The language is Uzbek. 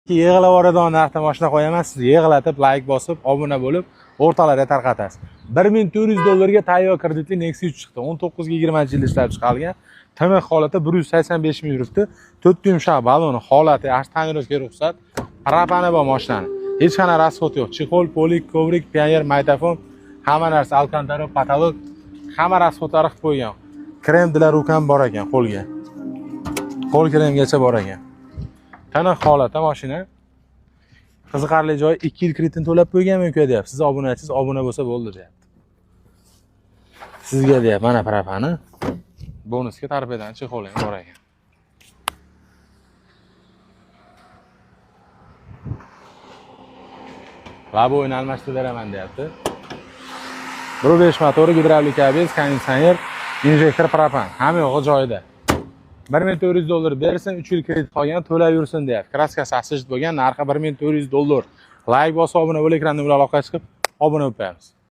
Yig'lab yuboradigan narxda mashina qo'yaman, siz yig'latib, layk bosib, obuna bo'lib, o'rtoqlarga tarqatasiz. 1400 dollarga tayyor kreditli Nexia 3 chiqdi. 19 ga 20 yil ishlab chiqarilgan. Tiniq holatda 185 ming yuribdi. To'rtta yumshoq baloni holati yaxshi, tonirovka ruxsat. Propani bor mashinani. Hech qanaqa расход yo'q. Чехол, полик, коврик, pioner, magnitofon, hamma narsa, alkantara, потолок, hamma расход lari qilib qo'ygan. Krem для рук ham bor ekan qo'lga. Qo'l kremgacha bor ekan. Tiniq holatda mashina. Qiziqarli joyi, 2 yil kreditini to'lab qo'yganman uka, deyapti. Siz obunachisiz, obuna bo'lsa bo'ldi, deyapti. Sizga, deyapti, mana propani. Bonusga torpedan чехол ham bor ekan. Лобовой ni almashtirib beraman, deyapti. 1.5 motori, gidravlik ABS, konditsioner, injektor, propan. Hamma yo'g'i joyida. 1400 dollar bersin, 3 yil kredit qolgan, to'lab yursin, deyapti. Краска si освежить bo'lgan, narxi 1400 dollar. Layk bosib, obuna bo'lib, ekranda aloqaga chiqib, obuna bo'lib qo'yamiz.